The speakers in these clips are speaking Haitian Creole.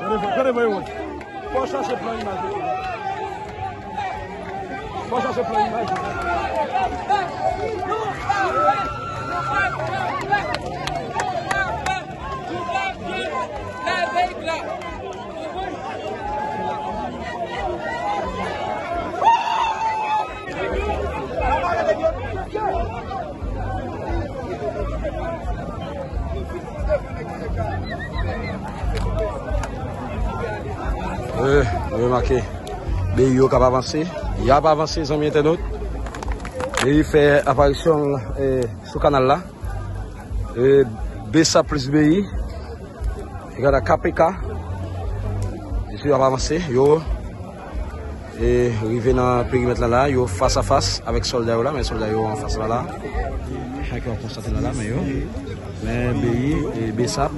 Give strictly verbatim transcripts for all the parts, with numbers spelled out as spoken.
Gade mwen, fò chache plan imaj. Fò chache plan imaj. Eh, nou remake, Beyi yo k ap avanse. Y ap avanse, zanmi entènot. Beyi fè aparisyon l, eh, sou kanal la. Eh, Besa plis Beyi. Gade K P K. Mesye yo ap avanse. Yo, eh, rive nan perimèt la la. Yo fas a fas avèk sòlda yo la. Men sòlda yo anfas la la. Sa ke w ap konstate la la, men yo. Men Beyi e Besa.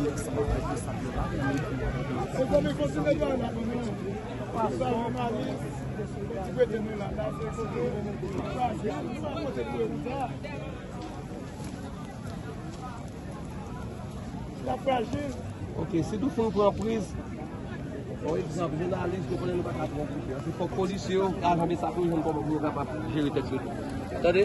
Ok, si nou fin pran priz, yon egzanp, jounalis, nou konnen nou pa ka twò koupe. Se fòk polisye yo, ajan Besa pou yo jwenn kòman pou yo kapab jere tèt yo tou. Tande?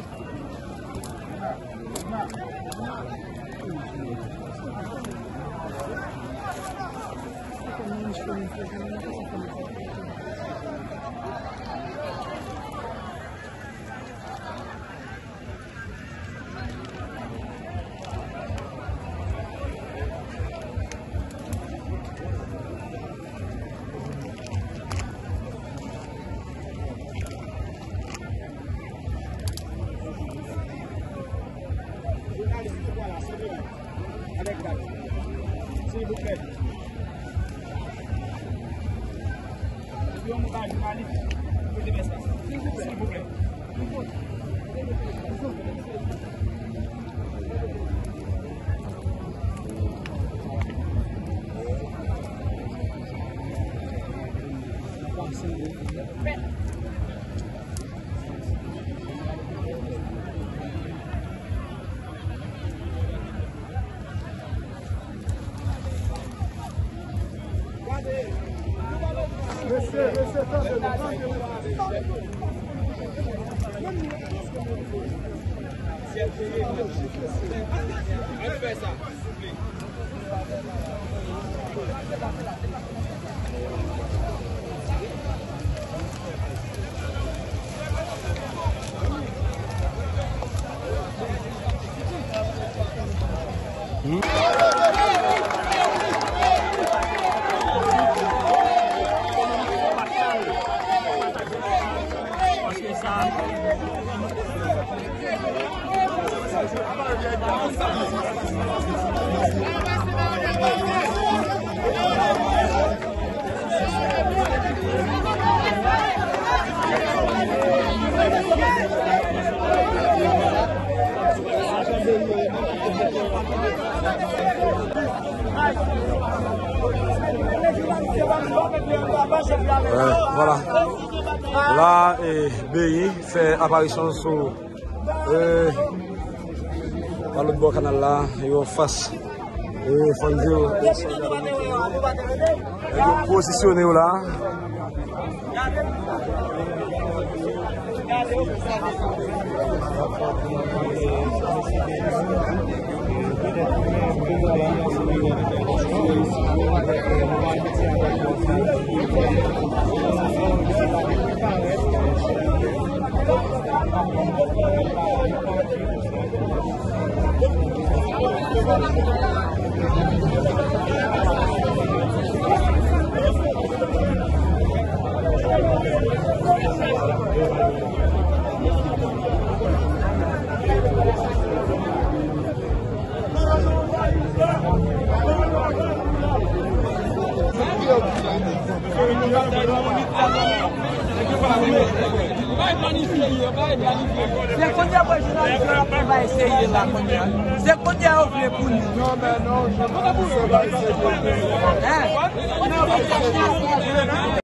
Silvouplè. Yon moun pa jounalis. Silvouplè. Euh, voilà. La, eh, Beyi fè aparisyon sou, eh, pa lòt bò kanal la, yo fas, eh, fò n di yo, eh, sòlda yo, nèg yo pozisyone yo la. Se kounye a pou jounalis yo ap fè bagay serye la kounye a. Se kounye a yo vle pou nou. Hein?